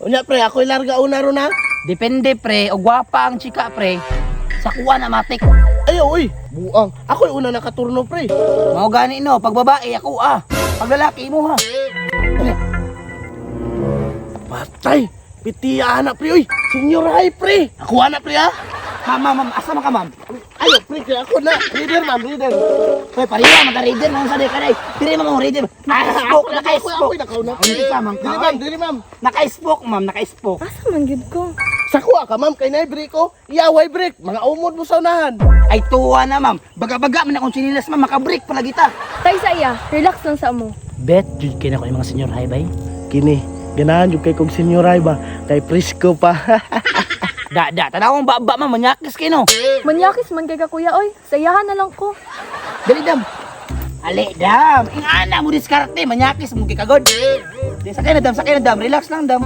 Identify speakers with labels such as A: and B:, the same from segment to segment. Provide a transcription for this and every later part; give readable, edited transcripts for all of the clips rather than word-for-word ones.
A: Unya pre, ako ilarga una ron ha.
B: Depende pre, og gwapa ang chika pre. Sa kuha na matik.
A: Ay, uy, buang. Ako yung una nakaturno pre.
B: Mao gani no, pag babae ako ah. Pag lalaki imo ha.
A: Patay! Pitiya na pre, uy! Senior high pre! Ako na pre ha!
B: Ma'am, ma'am, ma'am, asa man ka ma'am?
A: Ayo pre, kaya ako na! Reader ma'am, reader!
B: Pre, pareha magka-reader man sa di kanay. Diri man mo reader. Naka-spoke, naka-spoke.
A: Ako nakauna.
B: Hindi ka man ka.
A: Dili ma'am, dili ma'am.
B: Naka-spoke ma'am, naka-spoke.
C: Asa man gid ko?
A: Sa kuha ka ma'am, kay naay break ko. Iyaway break, mga umod mo sa unahan.
B: Ay tuwa na ma'am. Baga-baga man akong sinilas ma'am, maka-break pala kita.
C: Tay sa iya, relax lang sa mo.
B: Bet jud kay nako yung mga senior high bay.
A: Kini, ganahan jud kay kog senior high ba? Kay presko pa.
B: Da da, tanawang baba ma'am, manyakis kay no.
C: Manyakis man kay ka kuya oy. Sayahan na lang ko.
B: Dali dam. Ali dam, ingana mo diskarte, manyakis mo kay kagod. Di sakay na dam, sakay na dam, relax lang dam.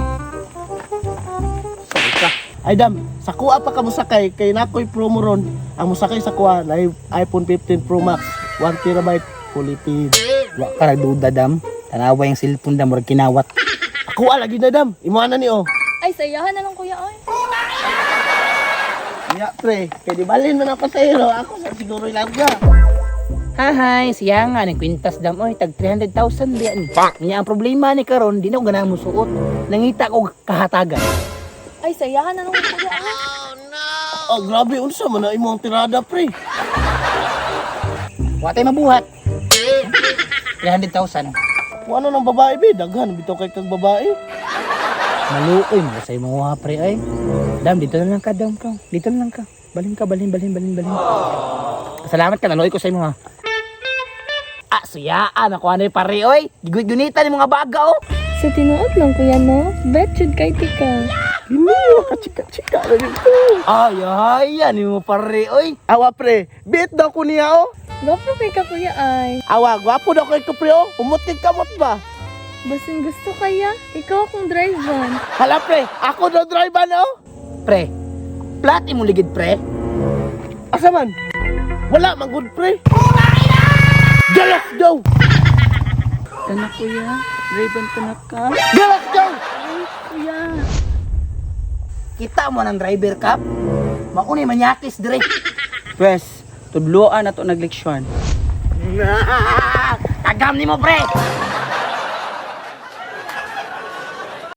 B: Sorry ka.
A: Ay dam, sa kuha pa ka mosakay kay nakoy promo ron. Ang mosakay sa kuha na iPhone 15 Pro Max, 1 terabyte fully paid.
B: Wa ka nagduda dam. Tanawa yung cellphone dam, murag kinawat.
A: Ako lagi na dam, imo na ni oh.
C: Ay, sayahan na lang kuya oy.
A: Ya pre, kay di balhin man ang pasahero, ako sa siguro ilarga.
B: Hahay, siya nga nagkwintas dam oy, tag 300,000 diyan. Nya ang problema ni karon, di na ko ganahan mosuot. Nangita ko kahatagan.
C: Ay, sayahan na lang kuya oy.
A: Oh, grabe unsa man na imo ang tirada pre.
B: Wa tay mabuhat. 300,000.
A: Kung ano ng babae be, daghan bitaw kay kag babae.
B: Maluoy mo sa imong ha pre ay. Dam dito na lang ka dam ka. Dito na lang ka. Balhin ka, balhin, balhin, balhin, balhin. Salamat ka, naluoy ko sa imo ha. Ah, suyaan ako ano pare oy. Giguit-gunitan ni mga baga oh.
C: Sa tinuod lang kuya no. Bet jud kay tika.
A: Kini, chika-chika na dito.
B: Ay, ay, yan mo pare oy.
A: Awa pre, bit daw ko niya oh.
C: Gwapo kay ka kuya ay.
A: Awa, gwapo daw kay ko pre oh. Umutig kamot ba?
C: Basin gusto kaya, ikaw akong driver.
A: Hala pre, ako daw driver no?
B: Pre, plat imong ligid pre.
A: Asa man? Wala man good pre. Galas daw!
B: Tana kuya, driver ko na ka.
A: Galas daw!
B: Kuya. Kita mo ng driver cup? Mauni manyakis dire.
D: Pwes, tudloan na to nagleksyon.
B: Tagam nimo pre.